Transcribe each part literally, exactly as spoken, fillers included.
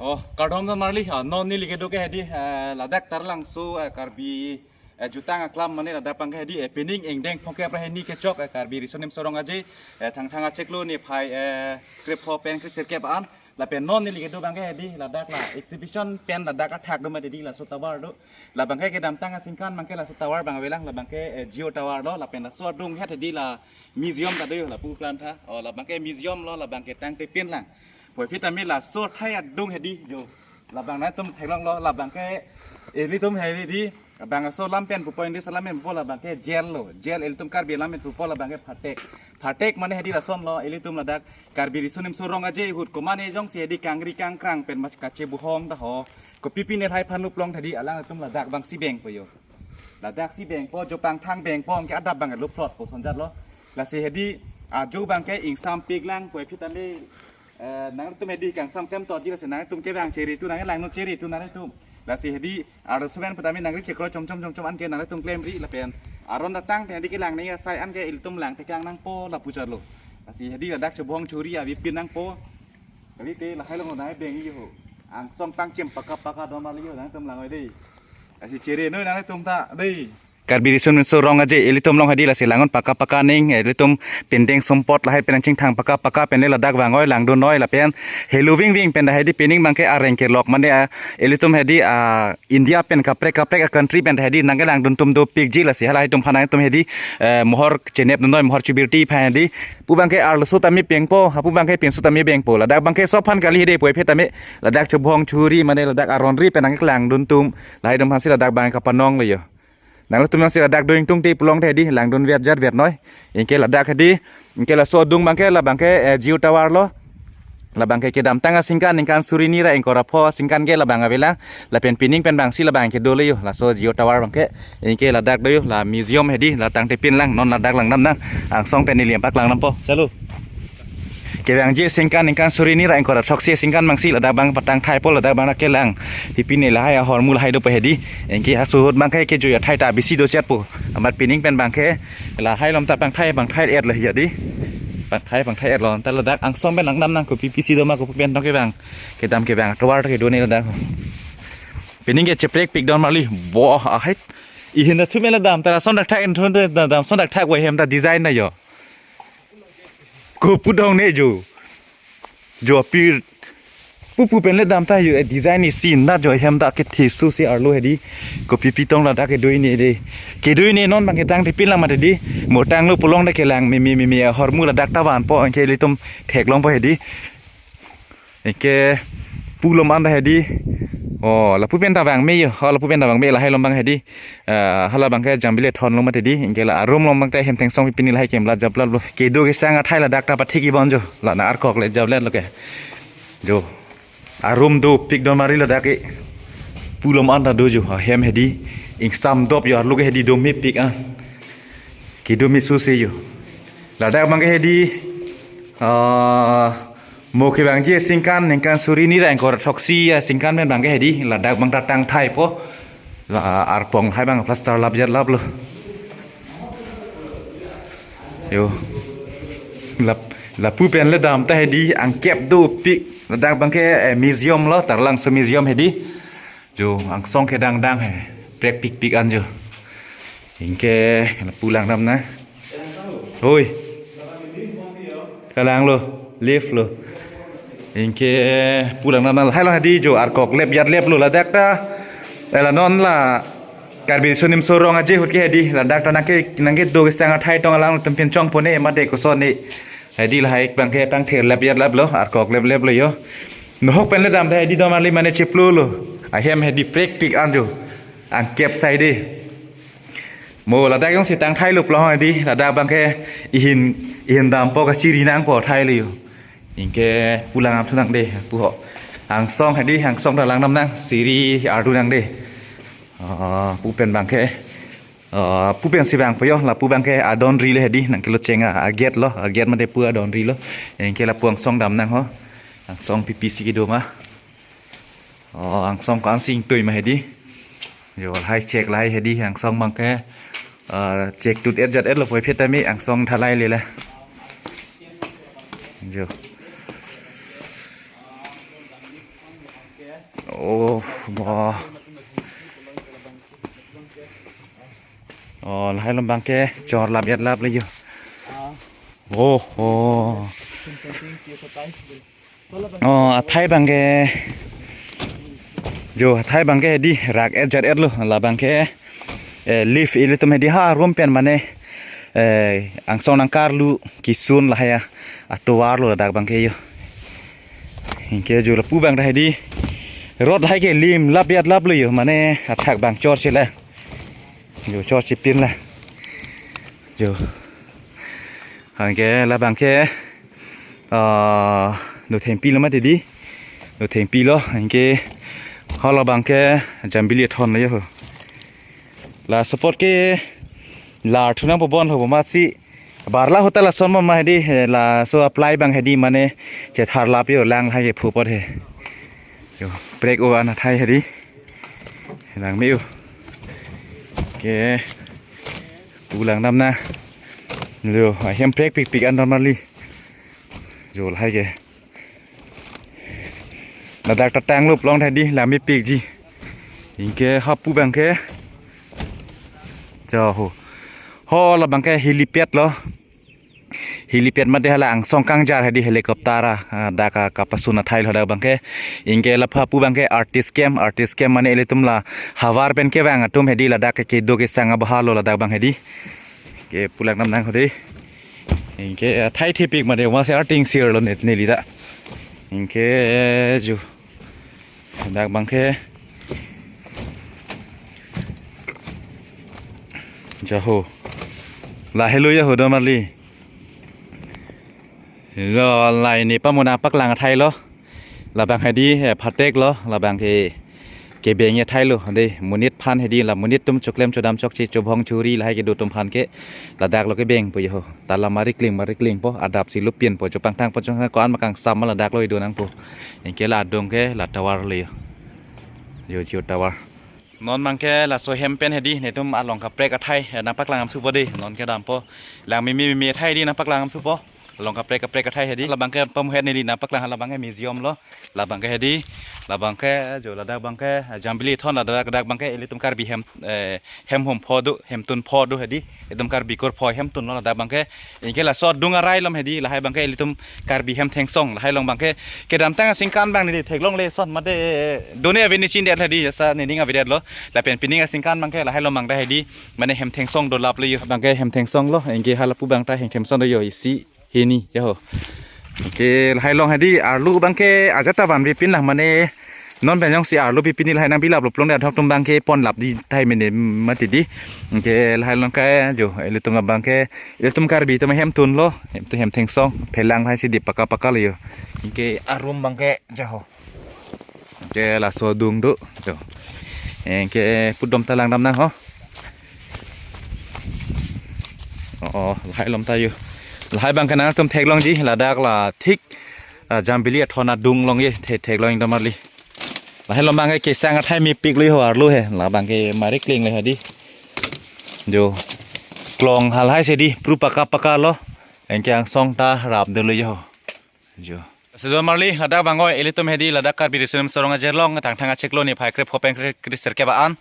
Oh, kardom don marli, ah, non neli kedo ke hedi, eh, ladak Taralangso, eh, Karbi, eh, jutang aklam mane ladak abang ke hedi, eh, pining ingdeng phongkep ra hini kechok, eh, Karbi Riso Nimso Rong Aje, eh, Thangthang achiklo niphai, eh, krepho pen kresirkep an, lapen non neli kedo abang ke hedi, ladak la exhibition pen ladak athak do mati di laso tower do, labang ke kedamtang aningkan abang ke laso tower abang avelang, labang ke, eh, Jio Tower lo, lapen laso adung het hedi la museum ta do yo, lapu klan tha. Oh, labang ke museum lo, labang ke tangtepin lang. Puvoiphit tame laso athai adung hedi jo. Labang nangtum theklonglo, labang ke ilitum hedi, abang aso alam pen pupo, English alam pen pupo, labang ke jail lo. Jail ilitum Karbi alam pen pupo, labang ke phatek. Phatek mane hedi lason lo, ilitum ladak Karbi Riso Nimso Rong Aje ahut komane jongsi hedi kangri kangkrang pen mas kachebuhong ta ho. Kopi pine lahai aphan luplong hedi alangtum ladak abangsi bengpo yo. Ladak si bengpo, jo pangthang bengpo, anke adap abang lo plot po sonjat lo. Lasi hedi, ajo abang ke ingsampik lang, puvoiphit tame, eh, nangtum hedi kangsam klem totji, lasi nangtum kevang cheri tu, nang langno cheri tu nangtum. Lasi hedi, arloso pen pu tame nangri chekro chomchom chomchom anke nangtum klemri lapen aron datang pen hedi kelang nangji asai anke ilitum lang tekang nangpo lapu chot lo. Lasi hedi ladak chebuhong churi avepin nangpo. Kalite lahai along nang beng yo. Angsong tangchem paka paka don marli yo, nangtum lang oi dei. Lasi chere noi nangtum ta dei. Karbi Riso Nimso Rong Aje ilitum along hedi lasi langnon paka paka ning, ilitum pindeng sumpot lahai pen chingthang paka paka pen le ladak vang oi, langdun oi lapen helo vingving pen da hedi pining abang ke areng kelok mane, ah, ilitum hedi, ah, India pen kaprek kaprek a country pen da hedi nangkelangdun atum dopikji, lasi halahai atum aphan nangtum hedi, eh, mohor chenep noi, mohor chibirti aphan hedi. Pu abang ke arloso tame bengpo, hapu abang ke pinso tame bengpo. Ladak abang ke sop aphan kali hedi, puvoiphit tame ladak chebuhong churi mane ladak aron ri pen nangkelangdun atum, lahai atum aphansi ladak abang kapanong lo yo. Nangtum nangsi ladak do ingtungte pulong hedi, langdun vet jat vet noi. Anke ladak hedi, anke laso adung abang ke, labang ke, eh, Jio Tower lo. Labang ke kedamtang aningkan, ningkan suri hini ra ingkoi ra pho aningkan ke labang avelang. Lapen pining pen abangsi labang kedo lo yo, laso Jio Tower abang ke. Anke ladak do yo, la museum hedi, la tangtepin lang, non ladak langdam nang. Angsong pen neli paklang dampo. Chalo. Kevangji aningkan, ningkan suri hini ra ingkoi ra throksi aningkan abangsi ladak abang patang thaipo, ladak abang kelang. Pipine lahai ahormu lahai dopo hedi. Anke halaso ahut abang ke kejui athai ta bisi dochetpo. Amat pining pen abang ke lahai along ta pangthai pangthai-et lo hedi. Pangthai pangthai-et lo, ta ladak angsong pen langdam nang, kopi pisi do ma, kopi pen tong kevang. Kedam kevang tower ta kedo ne ladak. Pining ke cheprekpik don marli. Boh, ahai. Ihin ta thume ladak dam, ta lason dak thak, in thun ta dam, son dak thak, wai hem ta design na yo. Kopu dong ne jo. Jo apir. Pupu pen le dam ta yo, eh, design isi na jo hem ta kethe su si arlo hedi. Kopi pitong ladak kedo ne de. Kedo ne non abang ketangtepin lang mati di. Mo tanglo pulong ta kelang meme meme ahormu ladak ta vanpo, anke ilitum theklongpo hedi. Anke pu along an ta hedi. Oh, lapu pen ta vangme yo. Oh, lapu pen ta vangme, lahai along abang hedi. Eh, hala abang ke jambile thon along mati di. Anke la arum along abang ta hem thengsong pipine lahai kemla japlap lo. Kedo kesang athai ladak ta pathik ibon jo. La na arkok le japlet lo ke. Jo. Arum dopik don marli ladak ke. Pu along an ta do jo. Ahem hedi. Ingsam dop yo, arlo ke hedi do mepik an. Kedo me su se yo. Ladak abang ke hedi, ah, mo kevangji aningkan, ningkan suri hini ra ingkoi ra throksi aningkan pen abang ke hedi, ladak abang ta tang thaipo. La arpong hai abang plaster lap jat lap lo. Yo. Lap, lapu pen le dam ta hedi, angkep dopik. Ladak abang ke, eh, museum lo, Taralangso museum hedi. Jo, angsong kedang dang he. Prekpikpik an jo. Anke, pu langdam nang. Hoi. Kalang lo, lift lo. Anke, pu langdam nang. Hai along hedi jo, arkok lep jat lep lo ladak ta. Eh, la non la Karbi Riso Nimso Rong Aje ahut ke hedi, ladak ta nangke, nangkedo kesang athai tong alanglitum pen chongpo ne, mate koson ne. Hedi lahai abang ke tang ther lep jat lap lo, arkok lep lep lo yo. Nohok pen le dam ta hedi don marli mane cheplo lo. Ahem hedi prekpik an jo. Angkep sai de. Mo ladak jongsi tang thai lo pulong hedi, ladak abang ke ihin, ihin dampo kachiri nangpo thai lo yo. Anke pu langdam thu nang de, pu ho. Angsong hedi, angsong ta langdam nang, siri ardu nang de. Ah, pu pen abang ke. Ah, pu pensi vangpo yo, lapu abang ke adon ri le hedi, nangkelo cheng a, agate lo, agate mate pu adon ri lo. Anke lapu angsong dam nang ho. Angsong pipi si kedo ma. Oh, angsong ko-an si ingtui ma hedi. Jo, lahai chek lahai hedi, angsong abang ke, ah, chek tut et jat et lo puvoiphit tame, angsong thalai le la. Jo. Oh, wah. Oh, lahai along abangke chor lap yat lap le yo. Oh, oh. Oh, athai abangke. Jo, athai abangke di rak et jat et lo, labangke. Eh, lift ilitum hedi ha room pen mane. Eh, angsong nangkarlu kisun lahai atovar lo ladak abangke yo. Anke jo lapu abang ta hedi. Road lahai ke lim lap yat lap lo yo, mane athak abang chor chila. Jo chor chipin la. Jo. Anke labangke, ah, do thengpi lo mati di. Do thengpi lo, anke hol abangke Jambili Athon lo yo. La support ke la thunang po bon ho masi. Barla hotel ason ma hedi, eh, laso apply abang hedi mane chethar lap yo lang hai ke phu pot he. Yo, break o an athai hedi. Lang me yo. Ke. Pulang nam na. Yo, ahem break pik pik an normally. Yo, lahai ke. Ladak ta tanglup long thai di, la mepikji. Anke hapu abangke. Jo ho. Ho labangke helipad lo. Helipad mate hala angsong kangjar hedi helicopter a, ah, dak a kapasun athai lo dak abangke. Anke lapu hapu abangke artist camp, artist camp mane ilitum la havar pen kevang atum hedi ladak ke kedo kesang abahar lo ladak abang hedi. Ke pulang nam nang hedi. Anke, eh, thai thepik mate masi arting sir lo net neli ta. Anke, eh, jo. Dak abangke. Jo ho. Lahelo yo ho do marli. Lo lahai ne pamun nangpaklang athai lo. Labang hedi, eh, phatek lo, labang ke kebeng athai lo, de, monit aphan hedi, la monit atum choklem chodam chokche chobhong chori lahai kedo atum aphan ke, ladak lo kebeng po yo. Ta la mari kling, mari kling po, adap si lupin po, chopangthang po, chopangthang ko-an ma kangsam ma ladak lo kedo nang po. Anke la adung ke, la tower lo yo. Yo, Jio tower. Non abangke laso hem pen hedi, netum along kaprek athai, eh, nangpaklang amthu po de, non kedam po. Lang mimi mimi athai di nangpaklang amthu po. Along kaprek kaprek athai hedi. Labangke pamuhet neli nangpaklang labangke museum lo. Labangke hedi. Labangke jo ladak abangke Jambili Athon ladak dak abangke ilitum Karbi hem, eh, hem hum pho do, hem tun pho do hedi. Ilitum Karbi kur pho hem tun lo ladak abangke. Anke laso adung arai lom hedi. Lahai abangke ilitum Karbi hem thengsong. Lahai along abangke kedamtang aningkan abang neli theklong le son mate done aveni chin det hedi. Jasa nening avedet lo. Lapen pining aningkan abangke lahai along abang ta hedi. Mane hem thengsong do lap le yo. Abangke hem thengsong lo. Anke halapu abang ta hem thengsong do yo isi. Hini, ya ho. Anke, lahai along hedi, arlo abangke ajat ta vanve pin lang mane, non pen jongsi arlo pi pin lahai nangpi lap lo plong de adhok atum abangke pon lap di thai mene mati di. Anke, lahai along ke, jo, ilitum abangke, ilitum Karbi atum hem tun lo, hem tun hem thengsong, phelang lahai si di paka paka lo yo. Anke, arum abangke, ja ho. Anke laso adung do. Jo. Anke pudom ta lang dam nang ho. Oh, oh, lahai along ta yo. Lahai abangke nangtum theklongji, ladak la thik, ah, Jambili Athon adung along ye, the-, theklong dam marli. Lahai along abangke kesang athai mepik lo ho arlo he. Labangke mari kling le hedi. Jo. Klong halahai si di, pru paka paka lo. Anke angsong ta rap de lo yo. Jo. Sudah marli, ladak abang oi, ilitum hedi, ladak Karbi Riso Nimso Rong Aje along, Thangthang achiklo niphai krepho pen kre-, kresirkep an.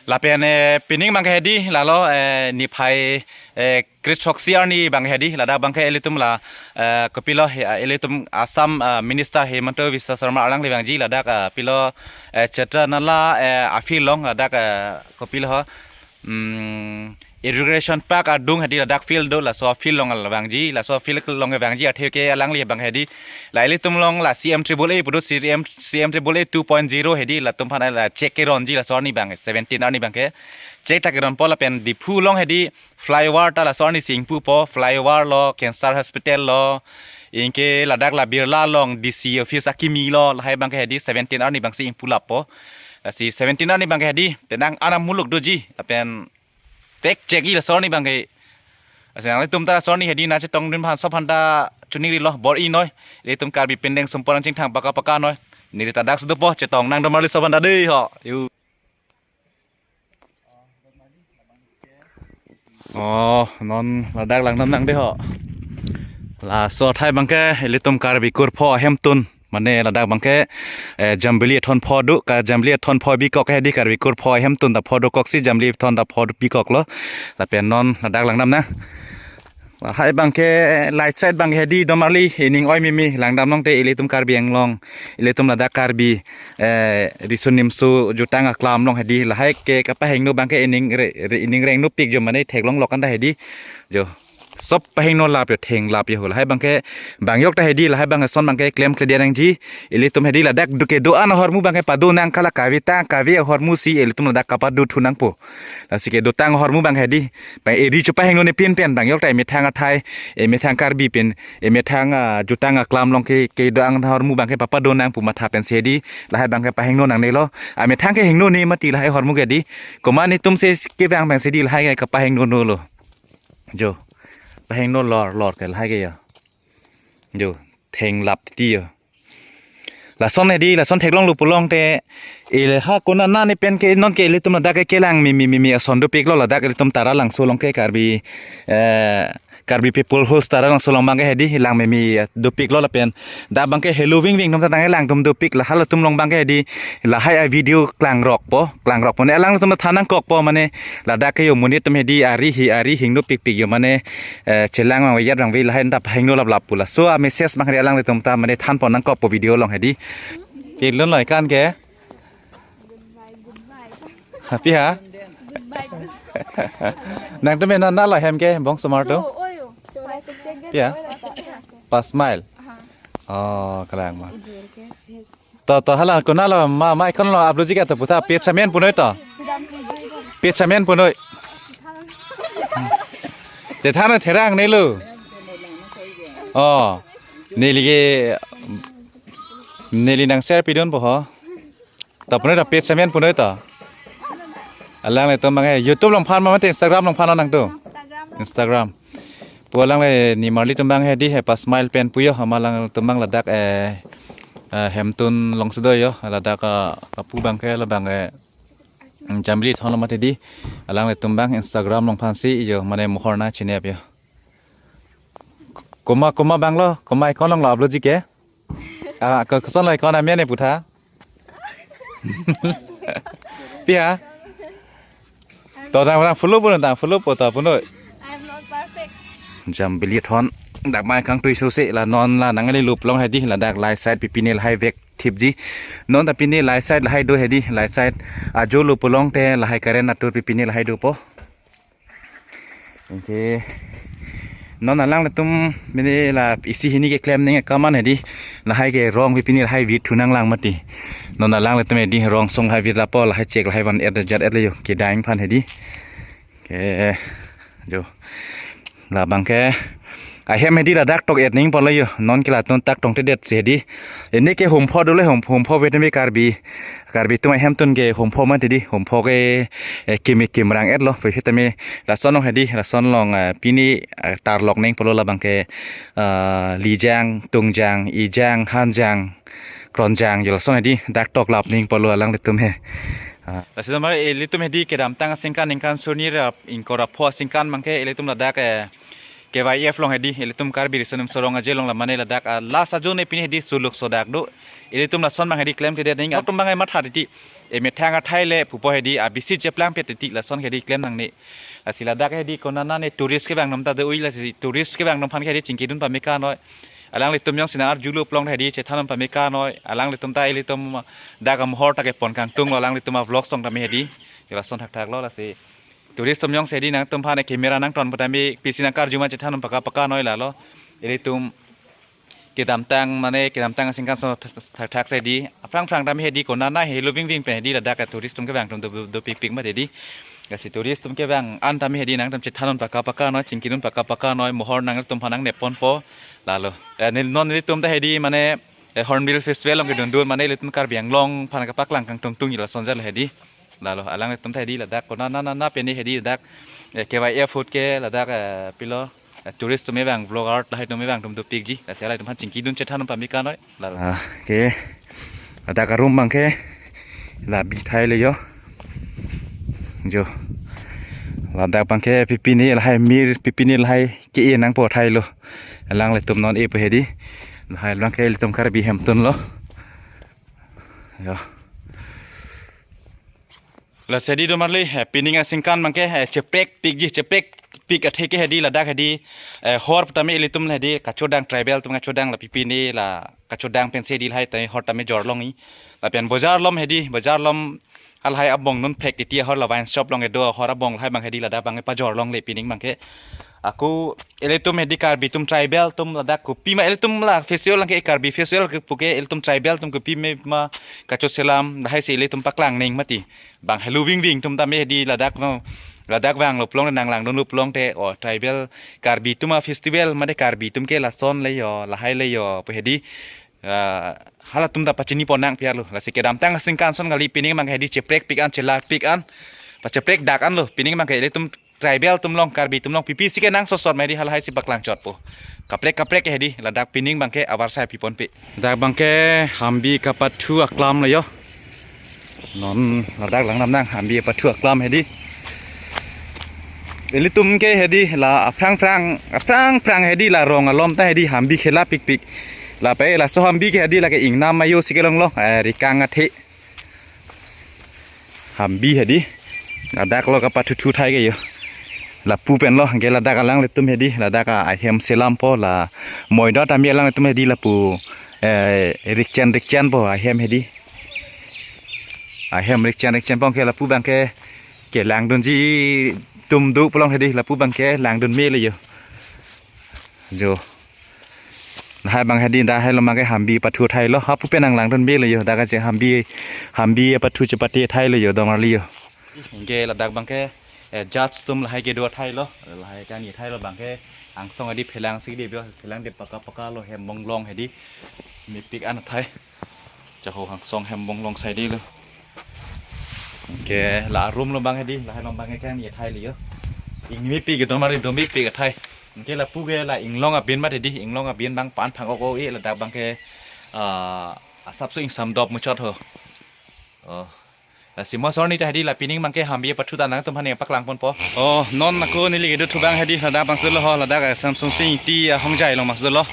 Lapen, eh, pining abangke hedi, lalo, eh, niphai, eh, krethoksi arni abang hedi, ladak abangke ilitum la, eh, kopilo, he, eh, ilitum Assam, eh, Minister Himanta Biswa Sarma alangli vangji, ladak, eh, pilo, eh, Chatra Nala, eh, afield along, ladak, eh, kopilo ho, mm, Irrigation Park adung hedi ladak field do, laso field along vangji, laso field along vangji athe ke alangli abang hedi. La ilitum along la C M triple A pu do, C M, C M triple A two point zero hedi, latum aphan la check keronji laso arni abang, seventeen arni abangke. Check ta keron po lapen Diphu along hedi flyover ta laso arni si ingpu po, flyover lo, cancer hospital lo, anke ladak la Birla along D C office akimi lo, lahai abangke hedi seventeen arni abang si ingpu lap po. Lasi seventeen arni abangke hedi, penang anam muluk doji, lapen pek check-i laso arni abangke. Lasi nanglitum ta laso arni hedi nangchetongdun aphan laso aphan ta choningri lo bor-i noi. Ilitum Karbi pindeng sumpon nangchingthang paka paka noi. Neli ta dak si dopo chetong nang dam marli laso aphan ta dei ho. Yo. Oh, non ladak lang dam nang dei ho. Laso athai abangke ilitum Karbi kur pho hem tun. Mane ladak abangke, eh, Jambili Athon pho do, ka Jambili Athon pho bikok hedi, Karbi Kur pho ahemtun ta pho dokok si Jambili Athon ta pho bikok lo. Lapen non ladak langdam nang. Lahai abangke, light side abangke hedi domarli, ining oi mimi, langdam nangte ilitum Karbi Anglong, ilitum ladak Karbi, eh, riso nimso jutang aklam along hedi, lahai ke kapahingno abangke ining re, re, ining rengno pik jo mane theklong lok anta hedi, jo. Sop pahingno lap jo, theng lap jo, lahai abangke, bang yok ta hedi, lahai abang ason abangke klemkledet nangji, ilitum hedi ladak do kedo-an ahormu abangke pado nang kala kave tang kave ahormu si, ilitum ladak kapado thu nangpo. Lasi kedotang ahormu abang hedi. Bang eri chepahingno ne pinpen bang yok ta emethang athai, emethang Karbi pen, emethang, ah, jutang aklam along ke, kedo-an ahormu abangke papado nang pu matha pensi hedi. Lahai abangke pahingno nangnelo. Amethang ke hingno ne mati lahai ahormu ke di. Komat netum si kevang pensi di lahai ke kapahingno nolo. Jo. Pahingno lor lor ke lahai ke ya. Jo. Theng lap ti ya. Lason hedi, lason theklonglo pulote, ilitum konat nane pen ke non ke ilitum ladak ke kelang mimi mimi ason dopiklo, ladak ilitum Taralangso along ke Karbi, eh, Karbi People House Taralangso along abangke hedi, hilang mimi, eh, dopiklo lapen dak abangke heloving ving atum ta tanglang atum dopik, lahai atum along abangke hedi, lahai avideo klangrokpo, klangrokpo ne alangtum than nangkokpo mane ladak ke jo monit atum hedi ari hi ari hingno pikpik jo mane, eh, chelang abang yat abang ve lahai anta pahingno laplap pu laso amessage abang hedi alangtum ta mane thanpon nangkokpo video along hedi. Kelun lo ikan ke. Happy ha? Nangtum ena nalo hem ke bong somar tu? Pia? Pas mile. Oh, kalang ma. To, to, hala, konatlo, ma, ma, ikonlo, upload ji ke to, putha, page amen punoi to. Page amen punoi. Chethan therang nelo. Oh, neli ke, neli nang share pidunpo ho. To punoi to, page amen punoi to. Alanglitum abangke, YouTube along phan ma mate Instagram along phan lo nangtum? Instagram. Pu alangle nimarli atum abang hedi he pas mile pen pu jo, ama alangtum abang ladak, eh, eh, hemtun along si do jo, ladak, eh, kapu abangke labang, eh, Jambili Athon lo mati di, alanglitum abang Instagram along phan si jo, mane mohor nangchinep jo. Komat, komat abang lo, komat ikon along lo upload ji ke? Ah, ke, koson lo ikon amen ne putha? Pia? To tang, tang follow punoi, tang follow po to punoi. I'm not perfect. Jambili Athon dak mai kangtui sose la non la nangli luplo hedi, ladak light side pi pine lahai vek thipji. Non ta pine light side lahai do hedi, light side ajo luplo te lahai current atur pi pine lahai dopo. Anke non alanglitum mene la isi hini keklem ning kaman hedi, lahai ke rong pi pine lahai vit thu nanglang mati. Non alanglitum hedi rong song lahai vit lapo, lahai chek lahai van-et jat-et le jo, kedang aphan hedi. Ke jo. Labangke ahem hedi ladak tok-et nangpo lo jo. Non ke latum tak tongtedet si hedi. Ini ke Hemphu dole, Hemphu, Hemphu vet me Karbi. Karbi atum ahemtun ke Hemphu mati di. Hemphu ke, eh, kimi kimrang-et lo. Pi hita me lason along hedi, lason along, eh, pine, eh, tarlok nangpo lo labangke, eh, Lijang, Tungjang, Ijang, Hanjang, Kronjang, jo lason hedi dak tok lap nangpo lo alanglitum he. Ah. Lasi tomar ilitum hedi kedamtang aningkan, ningkan suri ra ingkoi ra pho aningkan abangke ilitum ladak, eh, K Y F along hedi, ilitum Karbi Riso Nimso Rong Aje along la mane ladak, ah, last ajo ne pine hedi suluk sodak do. Ilitum lason abang hedi klemkledet nang, atum abang matha titi. Emethang athai le pupo hedi, ah, bisi cheplangpet titi lason hedi klem nangne. Lasi ladak hedi konat nane tourist kevang atum ta do-oi, lasi tourist kevang atum aphan hedi chingkidun pame kanoi. Alanglitum jongsi nang arjulo pulote hedi chethan pame kanoi. Alanglitum ta ilitum dak amohor ta kepon kangtung lo, alanglitum a-vlog song tame hedi. Jo lason thakthak lo lasi. Tourist atum jongsi hedi nangtum aphan camera nangton pu tame pisi nangkarju ma chethan paka paka noi lalo. Ilitum kedamtang mane kedamtang aningkan ason thakthak si hedi. Aphrang phrang tame hedi konat na heloving ving pen hedi ladak ke tourist atum kevang atum do, do, dopikpik mati hedi. Lasi tourist atum kevang an tame hedi nangtum chethan paka paka noi, chingkidun paka paka noi, mohor nangtum aphan nangneponpo. Lalo. Eh, neli non nelitum ta hedi mane, eh, Hornbill Festival along kedundun mane ilitum Karbi Anglong aphan kapaklang kangtungtung jo lason jat lo hedi. Lalo, alanglitum ta hedi ladak konat na na na pine hedi ladak, eh, K Y F ahut ke ladak, eh, pilo, eh, tourist atum kevang, vlogger lahai atum kevang atum dopikji. Lasi alangtum aphan chingkidun chethan pame kanoi. Lalo. Ah, ke. Ladak arum abangke la bithai le jo. Jo. Ladak abangke pi pine lahai mir pi pine lahai ke-e nangpo thai lo. Alanglitum non epo hedi. Lahai abangke ilitum Karbi hemtun lo. Yo. Lasi hedi domarli, eh, pining aningkan abangke, eh, cheprekpikji, cheprekpik atheke hedi ladak hedi, eh, hor tame ilitum hedi kachodang tribal atum kachodang la pipine la kachodang pensi hedi lahai tame hor tame jorlongji. Lapen bojar along hedi, bojar along halahai abong non prek titi ahor la wine shop along kedo ahor abong lahai abang hedi ladak abang pajorlongle pining abangke. Ako ilitum hedi Karbi atum tribal atum ladak kopima ilitum la festival abangke Karbi festival ke puke ilitum tribal atum kopima ma kachoselam lahai si ilitum paklang ning mati. Bang helo wing wing atum tame hedi ladak no, ladak vanglo pulote nanglangdunlo pulote o tribal Karbi atum a-festival mate Karbi atum ke lason le yo lahai le yo pu hedi, ah, halatum ta pachini ponnang piarlo. Lasi kedamtang aningkan ason kali pining abangke hedi cheprekpik an chelarpik an pacheprek dak anlo pining abangke ilitum tribal atum along Karbi atum along pipisi kenangsot sot mati halahai si paklang chotpo. Kaprek kaprek hedi ladak pining abangke avarsai piponpe. Dak abangke Hambi kapathu aklam lo yo. Non ladak langdamnang Hambi apathu aklam hedi. Ilitum ke hedi la aphrang phrang, aphrang phrang hedi la rong alom ta hedi Hambi khela pikpik. Lapen laso Hambi ke hedi lake ingnam ayo si kelonglo, eh, rikang athe. Hambi hedi. Ladak lo kapathu thu thai ke yo. Lapu pen lo, ke ladak alanglitum hedi, ladak a-, ahem selampo la moidot ami alanglitum hedi lapu, eh, rikchen rikchenpo ahem hedi. Ahem rikchen rikchenpo ke lapu abangke kelangdunji atum do pulo hedi lapu abangke langdun mele yo. Jo. Lahai abang hedi dak hai lo abangke Hambi pathu thai lo. Hapu pen nanglangdun mele yo. Dak aje Hambi, Hambi pathu chepate thai lo yo domarli yo. Anke ladak abangke, eh, judge atum lahai kedo thai lo. Lahai kani thai lo abangke angsong hedi phelang si di bio. Phelang de paka paka lo hem bonglong hedi. Mepik an thai. Jaho angsong hem bonglong sai di lo. Anke la room lo abang hedi, lahai lo abangke kani thai lo yo. Ingmepik domarli domepik thai. Anke lapu ke la inglong abin mati hedi, inglong abin abang pan phang ok o e ladak abangke, ah, asapso ingsam dop muchot ho. Oh. Lasi mo sor ni ta hedi la pining abangke Hambi pathu ta nangtum aphan nangpaklang ponpo. Oh, non ako neli kedo thu abang hedi ladak abang sulo ho, ladak, eh, Samsung Sing Ingti, eh, hongjai along abang sulo.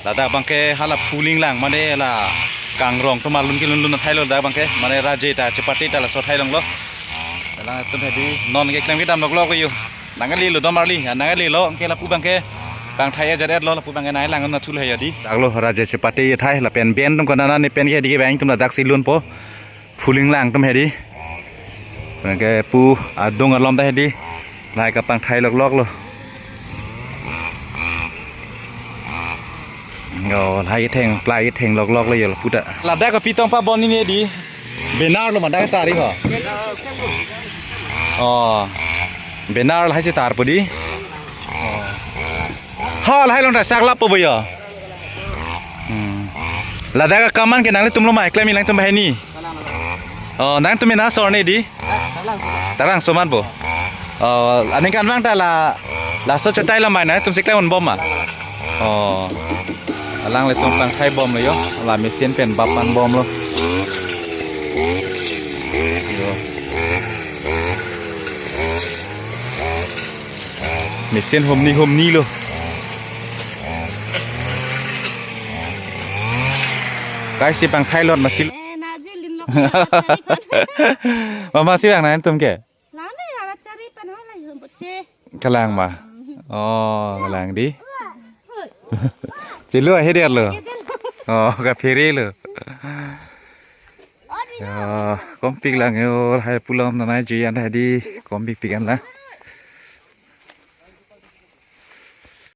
Ladak abangke hala phuling lang mane la kangrong atum alun kelun lun thai lo ladak abangke mane raje ta chepate ta laso thai longlo. Ladak atum hedi non ke klem kedam loklok yo. Nanglelo domarli, ya nanglelo, anke lapu abangke pangthai ajat et lo, lapu abangke nanglang na thu lo hedi. Dak lo raje chepate thai lapen ben atum konana ne pen ke hedi ke bang atum ladak si lunpo. Phuling lang atum hedi. Anke pu adung alom ta hedi. Lahai kapangthai loklok lo. Yo, lahai ketheng, plai ketheng loklok lo yo lapu ta. Ladak ke pitong pabon ni hedi. Benar lo ma dak tari ho. Oh. Benar lahai si tarpo di. Oh. Ha, lahai along ta saklappo bo yo. Hmm. Ladak akam an ke nanglitum lo ma, klem nangtum banghini. Oh, nangtum ina sor ni hedi. Tarang somat bo. Oh, aningkan abang ta la, laso chetai lo ma nangtum si klem un bom ma. Oh. Alanglitum pangthai bom lo yo. La machine pen bap pan bom lo. Yo. Machine humni humni lo. Kai si pangthai lot masi. Eh, na je lin lok ya, thai kan. Mama si bang nangtum ke? Lana ya, la chari pan hala yo, boche. Kalang ma. Oh, kalang di. Hoi. Chelu ahe der lo. Oh, kaphere lo. Oh, di. Ya, kompik lang yo, lahai pulang nanai juyan hedi, kompik pik an lang.